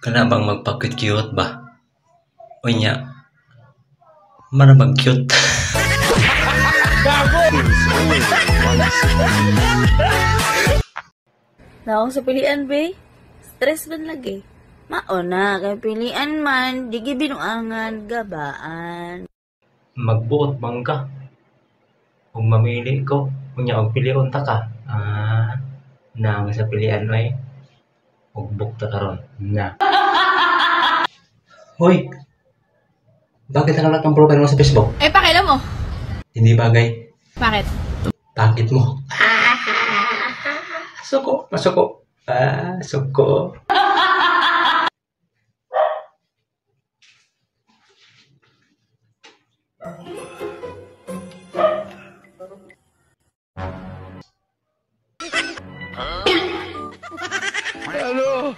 Kana bang magpa-cute-cute ba? Unya, mara mag-cute. Naong sa pilian, be. Stress man lagi. Mao na, kay pilian man, di gibinuangan, gabaan. Magbuot man ka. Ug mamili ko, unya og pilion ta ka. Ah, naong sa pilian oy. Ugbok ta karon. Na. Hoy. Bakit nakalak ang profile mo sa Facebook? Eh, pakialam mo. Hindi bagay. Bakit? Bakit mo? Ah, suko, masuko. Ah, suko. Ano?